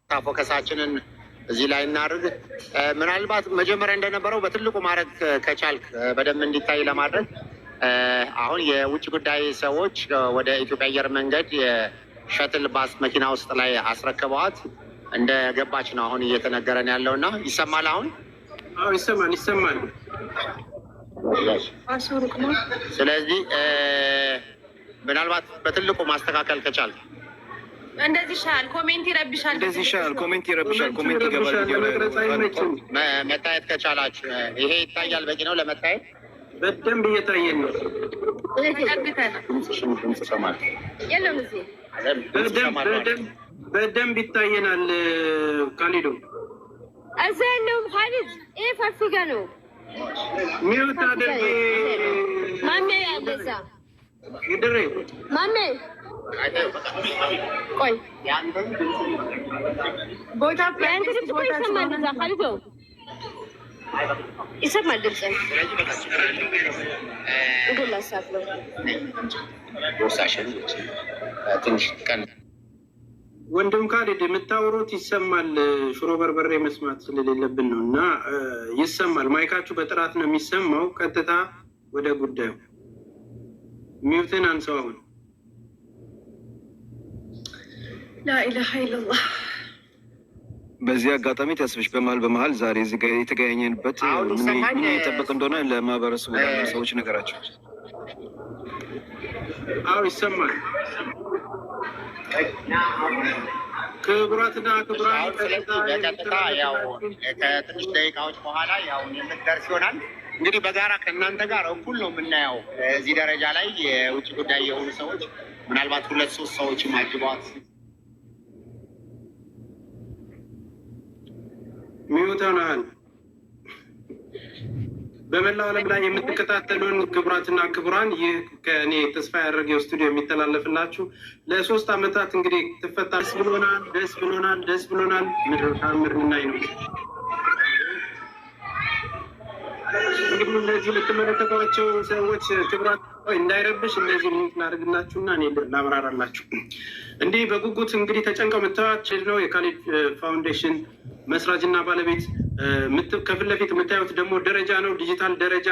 Focus ኣችንን እዚህ ላይ እናድርግ። ምናልባት መጀመሪያ እንደነበረው በትልቁ ማድረግ ከቻልክ በደንብ እንዲታይ ለማድረግ። አሁን የውጭ ጉዳይ ሰዎች ወደ ኢትዮጵያ አየር መንገድ የ shuttle bus መኪና ውስጥ ላይ አስረክበዋት እንደ ገባች ነው አሁን እየተነገረን ያለው። እና ይሰማል አሁን? አዎ፣ ይሰማል፣ ይሰማል። ስለዚህ ምናልባት በትልቁ ማስተካከል ከቻልክ። እንደዚህ ይሻላል። Comment ይረብሻል። እንደዚህ ይሻላል። Comment ይረብሻል። Comment ይገባል። ቪዲዮ ላይ። ለመቅረጽ አይመችም። መታየት ከቻላችሁ ይሄ ይታያል። በቂ ነው ለመታየት። በደንብ እየታየን ነው። ተጠግተን ድምፅ ይሰማል። የለም እዚህ። ድምፅ ይሰማል። በደንብ በደንብ ይታየናል። ካሊዶ። እዛ ያለውም ካሊድ፣ ይሄ ፋፊጋ ነው። Mute አድርጌ። ማሜ ያለ እዛ። ይድሬ። ማሜ፣ ቆይ። ቦታ። የአንተ ድምፅ እኮ ይሰማል። እዛ ካሊዶ ይሰማል ድምፅ። እንዱላ ነው። ቦርሳሽን ትንሽ ቀን ወንድም ካሊድ፣ የምታወሩት ይሰማል። ሽሮ በርበሬ መስማት ስለሌለብን ነው እና ይሰማል። Mic ኣችሁ በጥራት ነው የሚሰማው። ቀጥታ ወደ ጉዳዩ። Mute ን አንሰው አሁን። لا إله إلا الله። በዚህ አጋጣሚ ተስፍሽ፣ በመሀል በመሀል ዛሬ እዚህ ጋር የተገናኘንበት አሁን ምን ይሰማል? ምን እየጠበቅ እንደሆነ ለማህበረሰቡ ላሉ ሰዎች ነገራቸው። አዎ፣ ይሰማል። ክቡራትና ክቡራን አሁን ስለዚህ በቀጥታ ያው ከትንሽ ደቂቃዎች በኋላ ያው የምትደርስ ይሆናል። እንግዲህ በጋራ ከእናንተ ጋር እኩል ነው የምናየው። እዚህ ደረጃ ላይ የውጭ ጉዳይ የሆኑ ሰዎች ምናልባት ሁለት ሶስት ሰዎችም አጅበዋት Mute ሆነሃል። በመላው ዓለም ላይ የምትከታተሉን ክቡራትና ክቡራን፣ ይህ ከእኔ ተስፋ ያደረገው ስቱዲዮ የሚተላለፍላችሁ ለ3 ዓመታት እንግዲህ ትፈታ። ደስ ብሎናል፣ ደስ ብሎናል፣ ደስ ብሎናል። ምድር ታምር ልናይ ነው። እንግዲህ እነዚህ የምትመለከቷቸው ሰዎች፣ ክቡራት፣ እንዳይረብሽ እንደዚህ mute ላድርግላችሁና እኔ ላብራራላችሁ። እንዲህ በጉጉት እንግዲህ ተጨንቀው የምታዩት ነው የካሊድ ፋውንዴሽን መስራችና ባለቤት። ከፊት ለፊት የምታዩት ደግሞ ደረጃ ነው። ዲጂታል ደረጃ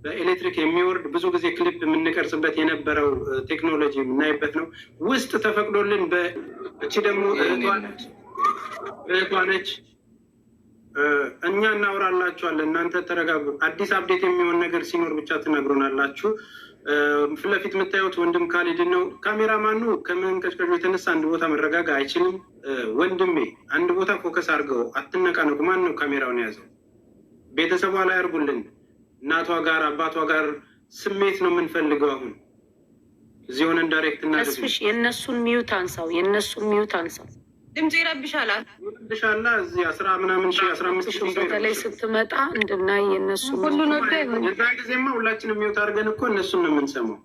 በኤሌክትሪክ የሚወርድ፣ ብዙ ጊዜ ክሊፕ የምንቀርጽበት የነበረው ቴክኖሎጂ የምናይበት ነው። ውስጥ ተፈቅዶልን እቺ ደግሞ እህቷ ነች። እኛ እናውራላችኋለን፣ እናንተ ተረጋጉ። አዲስ update የሚሆን ነገር ሲኖር ብቻ ትነግሩናላችሁ። ፊት ለፊት የምታዩት ወንድም ካሊድን ነው። ካሜራማኑ ከመንቀጭቀጩ የተነሳ አንድ ቦታ መረጋጋ አይችልም። ወንድሜ፣ አንድ ቦታ focus አድርገው፣ አትነቃነቁ። ማን ነው ካሜራውን የያዘው? ቤተሰቧ ላይ አድርጉልን። እናቷ ጋር፣ አባቷ ጋር ስሜት ነው የምንፈልገው። አሁን እዚህ ሆነን direct እናድርግ። ተስፍሽ፣ የእነሱን mute አንሳው፣ የእነሱን mute አንሳው። ድምፁ ይረብሻል። ይረብሻላ። እዚህ አስራ ምናምን ሺህ፣ 15 ሺህ ሰው በተለይ ይረብሻል። ስትመጣ እንድናይ የእነሱ ሁሉን ወዶ ይሆን? የዛን ጊዜማ ሁላችንም mute አድርገን እኮ እነሱን ነው የምንሰማው።